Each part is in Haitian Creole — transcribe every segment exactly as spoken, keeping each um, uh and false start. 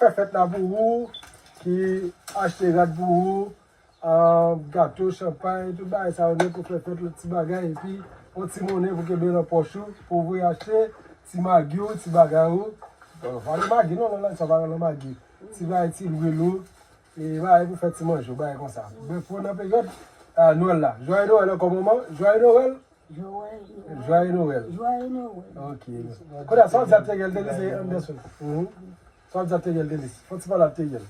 Fè fèt la pou ou, ki achte rad pou ou, ah, gato, chanpay, tout bagay sa yo, nèg pou fè fèt, lòt ti bagay, epi yon ti monnen pou kenbe nan pòch ou, pou voye achte ti magi w, ti bagay ou. Bon, pa nan magi non, nan sa pa nan magi. Ti bagay, ti lwil ou, e bagay pou fè ti manje, bagay konsa. Brèf, pou nan peryòd, ah, Nwèl la. Joyeux Noël ankò, manman. Joyeux Noël. Joyeux Noël. Joyeux Noël. Joyeux Noël. Ok. Kounye a, sa w ap di a Teyèl Delis e Anderson? Mhm. Sa w ap di a Teyèl Delis? Fò ti pale a Teyèl.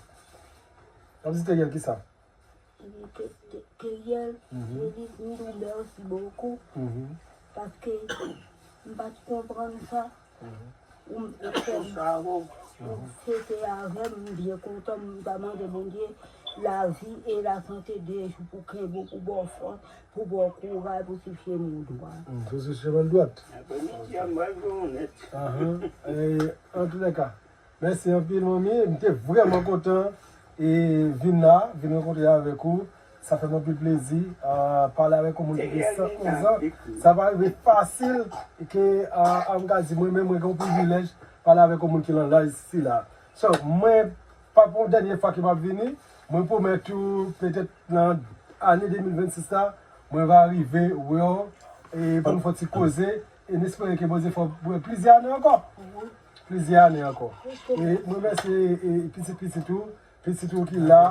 W ap di Teyèl kisa? Ke, ke, Keriel, mhm, Delis, m di w mèsi bokou, mhm, paske m pa t konprann sa. Mhm. Ou m te fè m, mhm, ou fete avè m, m byen kontan, m ta mande Bondye lavi e lasante de jou pou kenbe w, pou ba w fòs, pou ba w kouraj, pou swiv chemen w dwat. Mm, pou swiv chemen l dwat. Aprè midi a, m pral jwe onèt. Ahan. E, antoulèka, mèsi anpil, manmi. M te vrèman kontan e vin la, vin rankontre avèk ou. Sa fè m anpil plezi, ah, pale avèk yon moun ki gen san onz an. Sa pa rive fasil ke, ah, ah, m ka di mwen menm, mwen gen yon privilèj pale avèk yon moun ki nan laj sila. So, mwen pa pou yon dènye fwa ke m ap vini, mwen pwomèt ou petèt nan ane de mil vennsis la, mwen va rive wè w, e pou n fè yon ti koze, e n espere ke Bondye fè w wè plizyè ane ankò. Plizyè ane ankò. E mwen remèsye, e, pitit pitit ou, pitit ou ki la,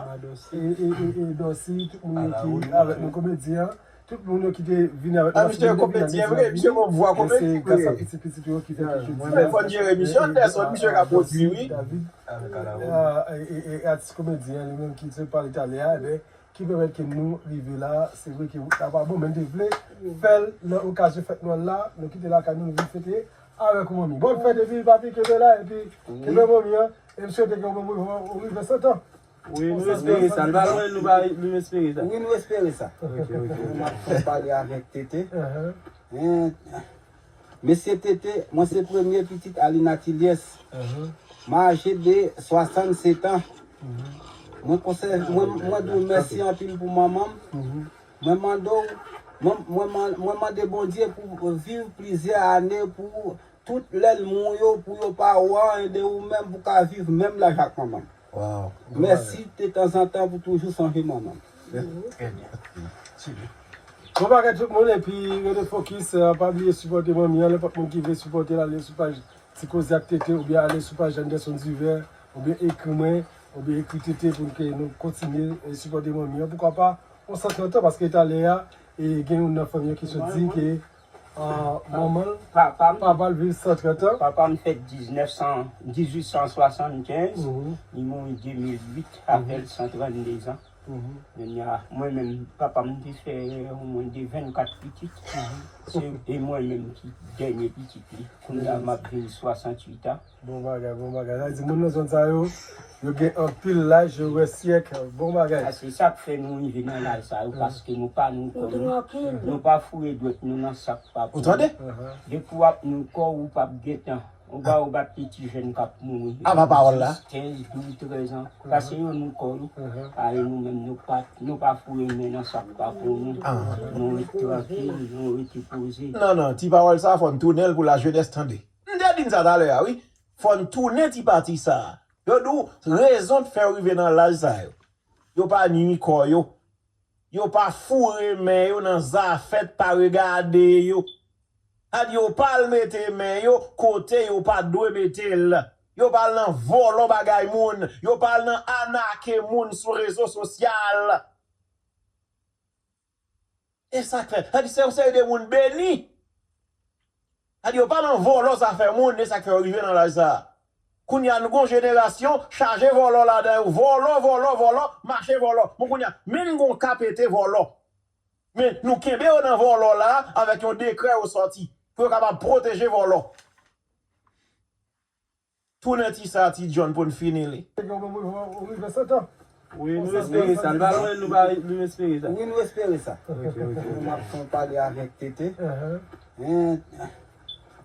e, e, e, e Dòsi, tout moun yo ki avèk nou, komedyen, tout moun yo ki te vin avèk nou. A, misye komedyen vre, misye gon vwa komedyen vre. Se gras a pitit pitit yo ki fè ke jodi a, fò n jere misye, Anderson, misye ka pwodui, wi. David, e, e, e, atis komedyen li menm ki te pale talè a, ebyen, ki pèmèt ke nou rive la. Se vre ke wout la pa bon, men n te vle fè l nan okazyon fèt Nwèl la. Nou kite lakay nou, nou vin fete avèk ou, manmi. Bòn fèt epi papi kenbe la, epi kenbe manmi an. E m swete ke ou menm ou, ou rive san tan. Wi, nou espere sa. Nou pa lwen, nou pa, nou espere sa. Wi, nou espere sa. Ok, ok. M ap fè pale avèk Tete. Ahan. Mesye Tete, mwen se premye pitit Alina Tiliès. Ahan. M aje de swasannsèt an. Mhm. Mwen konsè, mwen, mwen di w mèsi anpil pou manman m. Mhm. Mwen mande w, mwen, mwen man-, mwen mande Bondye pou viv plizyè ane, pou tout lènmi w yo, pou yo pa wè anyen de ou menm, pou ka viv menm laj ak manman m. Wow. Mèsi de tanzantan pou toujou sonje manman m. Trè byen. Bon bagay tout moun, epi rete fokis, eh, pa bliye sipòte manmi an, nenpòt moun ki vle sipòte l, ale sou paj Ti Koze ak Tete, oubyen ale sou paj Anderson Divers, oubyen ekri mwen, oubyen ekri Tete pou ke nou kontinye, eh, sipòte manmi an. Poukwa pa, yon san trant an, paske talè a, e gen youn nan fanmi an ki sot di ke, ah, manman l, papa l viv san trant an. Papa m fèt diznèf san, dizuit san swasannkenz, li mouri de mil uit, avèk san trannde zan. Mhm. Kounye a, mwen menm, papa m te fè omwen de vennkat pitit. Mhm. Se, e mwen menm ki dènye pitit li. Kounye a, m ap vin swasanntuit an. Bon bagay, bon bagay. Sa di moun nan zòn sa yo, yo gen anpil laj, yo wè syèk. Bon bagay. A, se sa k fè nou rive nan laj sa yo, paske nou pa nou kò nou. Nou pa foure dwèt nou nan sa k pa pou nou. Ou tande? Depi w ap nou kò w, ou p ap gentan. Ou pa, ou pa piti jèn k ap mouri. Apa pawòl la? Kenz, douz, trèz an. Paske yo nou kò nou. A, e nou menm, nou pa, nou pa foure men nan sa k pa pou nou. Nou ret trankil, nou rete poze. Non, non, ti pawòl sa, fò n tounen l pou lajenès tande. M te di n sa talè a, wi. Fò n tounen ti pati sa. Yo di w rezon k fè yo rive nan laj sa yo. Yo pa nui kò yo. Yo pa foure men yo nan zafè k pa regade yo. Sa di yo pa al mete men yo kote yo pa t dwe mete l. Yo pa al nan vòlò bagay moun. Yo pa al nan anake moun sou rezo sosyal. E sa k fè, sa di se yon seri de moun beni. Sa di yo pa nan vòlò zafè moun, e sa k fè yo rive nan laj sa a. Kounye a, nou gon jenerasyon chaje vòlò ladan yo. Vòlò, vòlò, vòlò, mache vòlò. Bon, kounye a, menm gon ka pete vòlò. Men nou kenbe yo nan vòlò la avèk yon dekrè yo sòti pou yo kapab pwoteje vòlò. Tounen ti sa, ti John, pou n fini li. Ou rive sèt an. Wi, nou espere sa. Nou pa lwen, nou pa, nou espere sa. Wi, nou espere sa. Ok, ok, ok. M ap fè yon pale avèk Tete. Ahan.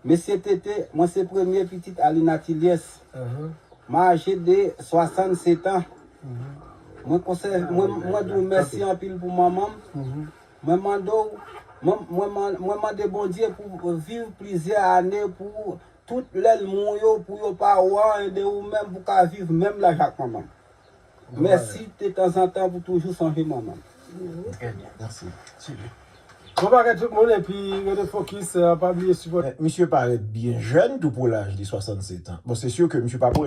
Mesye Tete, mwen se premye pitit Alina Tiliès. Ahan. M aje de swasannsèt an. Mhm. Mwen konsè, mwen, mwen di w mèsi anpil pou manman m. Mhm. Mwen mande w, mwen, mwen man-, mwen mande Bondye pou viv plizyè ane, pou tout lènmi w yo pou yo pa wè anyen de ou menm pou ka viv menm laj ak manman m. Mèsi de tanzantan pou toujou sonje manman m. Trè byen, mèsi. Bon bagay tout moun epi rete fokis, pa bliye sipòte. Misye parèt byen jèn tou pou laj li, swasannsèt an. Bon, se si ke misye pa pran